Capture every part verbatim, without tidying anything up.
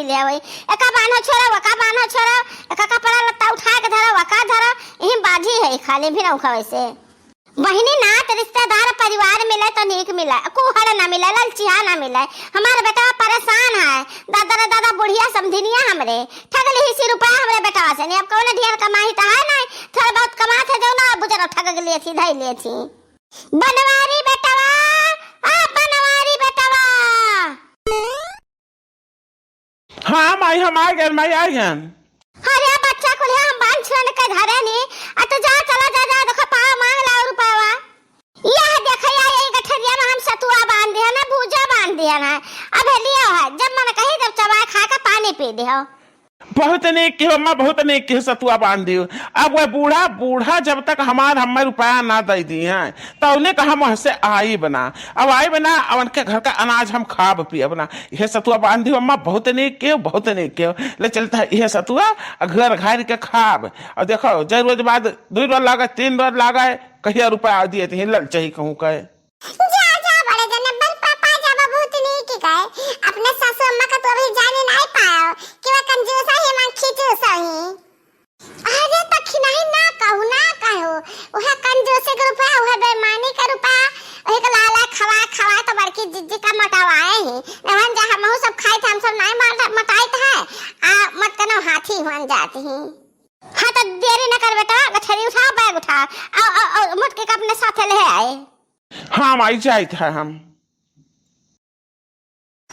ले वही। एका बान्हो छोरा, वका बान्हो छोरा, एका कपड़ा लत्ता उठा के धरा, वका धरा, यही बाजी है खाली भी नौखा वैसे। बहिनी, नात रिश्तेदार परिवार मिले तो नीक मिले, कुहड़ ना मिले, ललचिहा ना मिले। हमार बेटवा परेशान है, दादा रे दादा, बुढ़िया समधिनिया हमरे ठग लिहिसी रुपया हमरे बेटवा से, नहीं अब कौन ढेर कमाई तो है नहीं, थोड़ा बहुत कमात है जो ना बुजरा ठग लिए थी, धई लिए थी। बनवारी बेटवा, आ बनवारी बेटवा। हाँ माई, हम आ गए माई, आ गए। अरे बच्चा कुल है, हम बांध छुअन के धरे नी। आ तू जा, चला जा, जा, देखो पाव मांग ला रुपयावा। यह देखो यार, यही गठरिया में हम सतुआ बांध दिया ना, भूजा बांध दिया ना। अब लियो है, जब मन कही तब चबाए खा के पानी पी दियो। बहुत नीक किहो अम्मा, बहुत नीक किहो, सतुआ बांध दियो। अब वह बूढ़ा, बूढ़ा जब तक हमार हमें रुपया ना दे दी हैं, तौने का हम वहाँ से आइब ना। अब आइब ना, अब उनके घर का अनाज हम खाब पियब ना। इहे सतुआ बांध दियो अम्मा, बहुत नीक किहो, बहुत नीक किहो। ले चलता है इहे सतुआ, आ घर घार के खाब। और देखो, जय रोज बाद दो रोज लागे, तीन रोज लागे, कहिया रुपया दिए तो ललचही कहूँ कहे। जा, जा, बड़े जने बल पापा जा, बहुत नीक कहे। अपने सासू अम्मा का तो अभी जाने नहीं पायो कि वह कंजूस है, मां खींचूस है। अरे दखिनही ना कहू, ना कहू। उहे कंजूसी के रुपया, उहे बेईमानी के रुपया, उहे के लाला खवा खवा तो बड़की जिज्जी का मोटावाए ही। एवन जा हमहू सब खाई थे, हम सब नाई मोटा-, मोटाई थे। आ मत कनो हाथी हुन जाती ही। हाँ तो देरी न कर बेटा, गठरी उठा, बैग उठा। आ, आ, आ, मोटकी का अपने साथे ले आए। हाँ माई, जाइत है हम।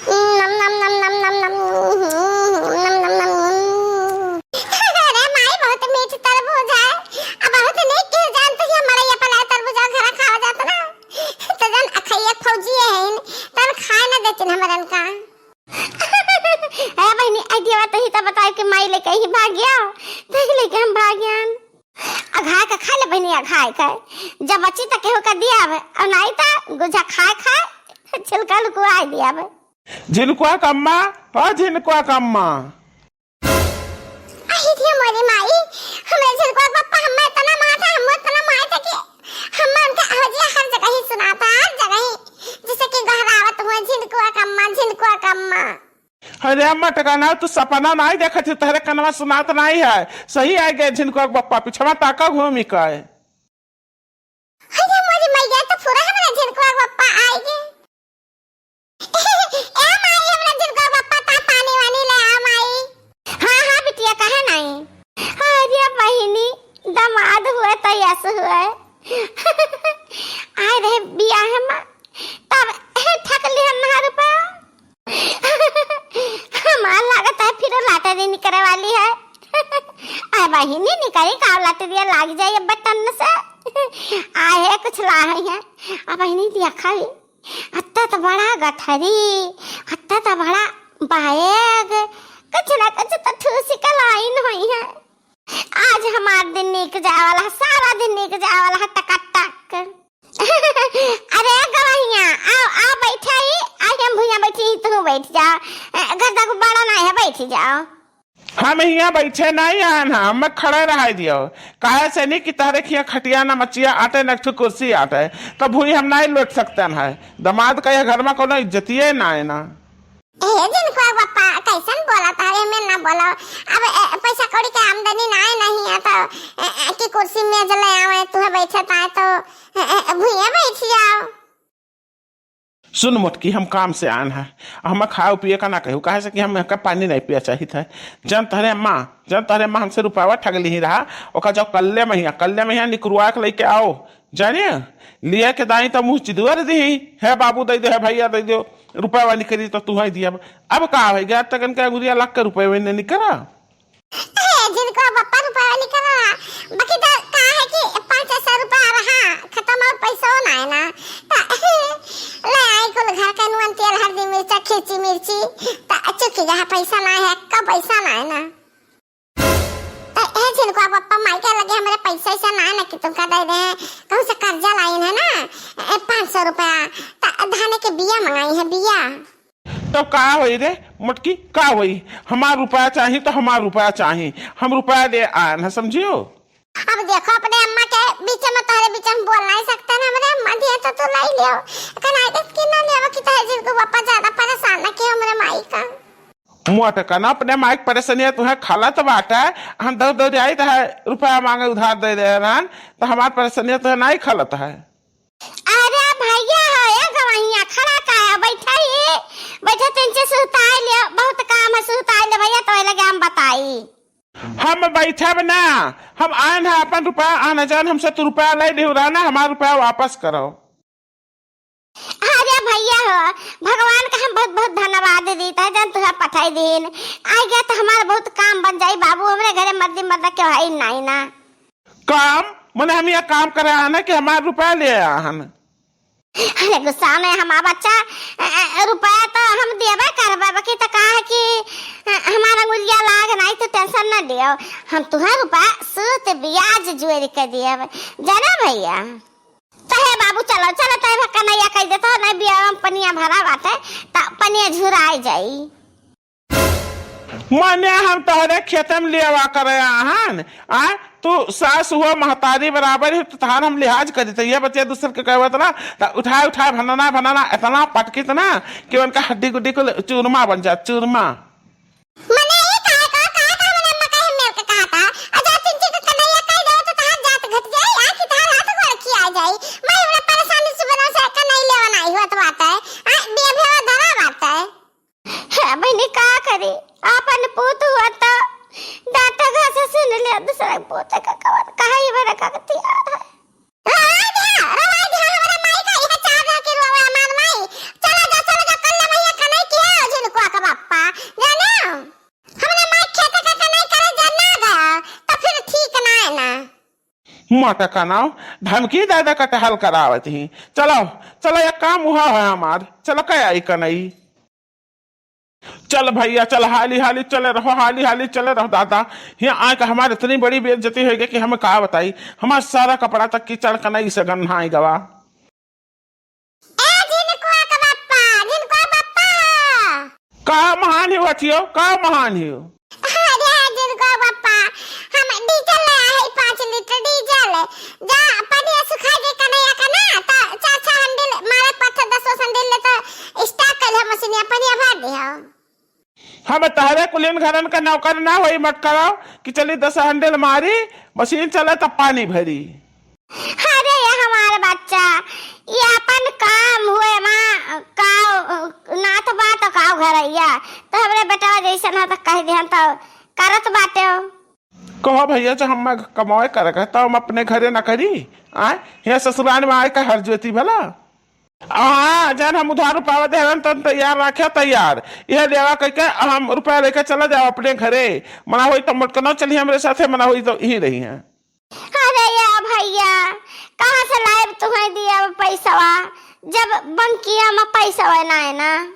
नम, नम, नम, नम, नम, नम, नम, नम, नम। अरे माई, बहुत मीठ तरबूज है। अब बहुत नीक के जानत ही, हमारा ये पलाय तरबूज घर खावा जात ना। तो जन अखैया फौजी है, तन खाए न देतिन हमरन का। ए बहिनी, idea तो ही तो बताए कि माई लेके ही भाग गया, तो ही लेके हम भाग गया। अघाय के खा ले बहिनी, अघाय के। जब बची त केहू के दियाब, और नाई त गुझा खाए खाए छिलका लुकुआए दियाब। झिनकुआ कम्मा, ओ झिनकुआ कम्मा। अहि रे मोरी माई, हमरे झिनकुआ के पप्पा हम्मे इतना मारता, हम्मे इतना मारता कि हम्मे उनके आवाजिया हर जगह ही सुनाता, हर जगह ही। जैसे कि गहरावत हुए, "झिनकुआ कम्मा, झिनकुआ कम्मा।" अरे अम्मा टकाना, तू सपना नाई देखत ही, तहरे कनवा सुनात नाई है। सही आइ गए झिनकुआ के बप्पा, पिछवा ताका घूमी का है। अरे मोरी मैया, तो पूरा हमरा झिनकुआ के बप्पा आइ गए। ए माई, हमरा झिनकुआ के बप्पा ता पानी वानी ले आ माई। हाँ, हाँ बिटिया, काहे नाई? अरे बहिनी, दामाद हुए तो यस हुए। आए रहे बियाह में, तब ठक लिहन ना रुपया। हमार लागत है फिर lottery निकरे वाली है। आए बहिनी, निकरी का lottery लाग जाए बटन से। आए है कुछ ला है। अब बहिनी देखा है, अत्ता तो बड़ा गठरी, अत्ता तो बड़ा बैग, कुछ ना कुछ तो ठूसी का लाइन होई है। आज हमार दिन नीक जाए वाला है, सारा दिन नीक जाए वाला है, टकाटक। अरे गवहिया, आओ, आओ बैठा ही, आज हम भुइया बैठी ही, तू बैठ जा। ए, घर तक बड़ा ना है, बैठ जाओ। हम हियाँ बैठे नहीं आन है, हमें खड़े रहाई दियो। काहे से नहीं कि तहरे खिया खटिया ना मचिया आटे, न एक ठो कुर्सी आटे, तो भुई हम नहीं लोट सकते हैं। दमाद का यह घर में कोनो इज्जतिये ना है ना। ए, झिनकुआ बप्पा, कैसन बोला तारे में ना बोलो। अब, ए, पैसा कौड़ी के आमदनी ना है, नहीं है तो, ए, ए, कि कुर्सी मेज ले आवे, तुहे बैठे ताए तो, ए, ए, भुइया बैठ जाओ। सुन मोटकी, हम काम से आन है, हम खाए पिए का ना कहू, काहे से कि हम का पानी नहीं पिया चाहित है। जन तहरे अम्मा, जन तहरे अम्मा हमसे रुपयावा ठग लिही रहा, ओका जाओ कल्ले महिया, कल्ले महिया निकरुआ के लेके आओ, जाने, लिया के दाई तो मुँह चिदुअर दिही, "हे बाबू दे दो, हे भैया दे दो, रुपयावा निकरी तो तुहई दिया।" अब का हो गया, तगन के अंगुरिया लाग के रुपयावा ने निकरा। ए, झिनकुआ बप्पा रुपयावा निकरा, बाकी तो का है कि पाँच सौ रुपया रहा, खत्म और पैसो ना है ना। तो ले आई कुल घर के नून, तेल, हल्दी, मिर्चा, खींची मिर्ची, तो चुकी जहाँ पैसा ना है, का पैसा ना है ना। तो ए झिनकुआ बप्पा, माई के लगे हमरे पैसा ऐसा ना है ना कि तुमका दे दे, कहूँ से कर्जा लाइन है ना, ए, पाँच सौ रुपया, तो धाने के बिया मंगाई है, बिया। तो का होई रे मोटकी, का होई? हमार रुपया चाही तो हमार रुपया चाही, हम रुपया दे आन है, समझियो। अब देखो, अपने अम्मा के बीच में, तोहरे बीच में बोल नहीं सकते ना, हमरे अम्मा दिए तो तू लाई लियो, कनाई देख के ना लियो कि तोहरे झिनकुआ बप्पा ज्यादा परेशान ना कियो हमरे माई का। मोटकन, अपने माई के परेशानिया तुहे खलत बाटे। हम दौड़ दौड़ आई त है रुपया मांगे उधार दे दे रहन, त हमार परेशानिया तुहे नाहीं खलत है। अरे भैया हो, ए गवैया, खड़ा काहे, बैठा ही, बैठा तनी सुहताई ले, बहुत काम है, सुहताई ले भैया, तो लगे हम बताई। हम बैठब ना, हम आएन है अपन रुपया, आना जान हमसे तू रुपया ले लिहु रहना, हमार रुपया वापस करो। अरे भैया हो, भगवान का हम बहुत बहुत धन्यवाद देत है, जन तुहे पठाई दीन। आ गया तो हमार बहुत काम बन जाई बाबू, हमरे घरे मर्दी मर्दा के भाई नाहीं ना। काम? मने हम यहाँ काम करे आए ना कि हमार रुपया ले आए हन? अरे गुस्सा में हमार बच्चा, अ, अ, रुपया तो हम देबे करबे, बाकी तो का है कि, अ, हमार अंगुलिया लाग नाहीं तो tension न लियो। हम तुहे रुपया सूद ब्याज जोड़ के दियब, जाना भैया? तो हे बाबू, चलो, चलो, तो हे कनैया कह देता, नहीं बिया में पनिया भरा बाटे, त पनिया झुराए जाई। मने हम तोहरे खेते में लेवा करे आहन, आ? तू सास हुआ महतारी बराबर ही, तो तहार हम लिहाज करी, तो ये बतिया दूसर के कहवत ना, तो उठाए, उठाए, भनना, भनना, इतना पटकित ना कि उनका हड्डी गुड्डी को चूरमा बन जात, चूरमा। मने ई काहे का, काहे का मने अम्मा कहे मेल के कहा था? आ जा चिंची के कन्हैया कह दो तो तहार जात घट जाई, आ कि तहार हाथ गोड़ खिया जाई। मैं हमरा परेशानी से बना से कन्हैया लेवा नाहीं होत बाटे। आ, बेभेवा धरा बाटे। हे बहिनी, का करी? आपन पूत हुआ तो दांत घास सुन ले, दूसरा पूत का कवन कहाई बड़ा का तैयार है। रवाई दे, रवाई दे, हमरा माई का इहे चाह दे के रोवे हमार माई। चला जा, चला जा, कल भैया कन्हैया की है, झिनकुआ का बापा। जाने? हमरा माई खेत का कन्हैया करे जा ना गया, तो फिर ठीक ना है ना। मोटकन, धमकी दे दे कटहल करावत ही। चलो, चलो, एक काम हुआ है हमार। चलो, क्या आई कन्हैया? चल भैया, चल, हाली हाली चले रहो, हाली हाली चले रहो दादा। हियाँ आए के हमार इतनी बड़ी बेइज्जती होइ गई कि हम का बताई, हमार सारा कपड़ा तक कीचड़ कन्हैया से गन्हाए गवा। ए झिनकुआ के बप्पा, झिनकुआ बप्पा। का महान ही हथियो, का महान ही? अरे झिनकुआ बप्पा, हम डीजल ले आए पाँच लीटर डीजल। जा पनिया सुखा के कन्हैया का ना, त चार छह हैंडल मारे, पाँच दस हैंडल ले, त स्टार्ट कर ले मशीनिया, पनिया भर दे हम। हम तहरे कुलिन घरन का नौकर ना होई, मत करो कि चली दस हैंडल मारी, मशीन चले तब पानी भरी। अरे ये हमार बच्चा, ये अपन काम हुए माँ, काव नाथ बा तो काव घरैया, तो हमरे बेटवा जैसन है तो कह दिहन तो करत बाटे हो। कहो भैया, जो हम कमाए करे का, तो हम अपने घरे ना करी, आए, यहाँ ससुराल में आए का हर ज्योति भला। हाँ, जन हम उधार रुपया देहन तन तैयार राखे तैयार। यह लेवा कह के हम रुपया लेके चला जाओ अपने घरे। मना होई तो मोटकनो चली हमरे साथे, मना होई तो यहीं रही हैं। अरे या भैया, कहाँ से लाइब तुम्हें दिया पैसवा, जब बंकिया में पैसवा ना है ना?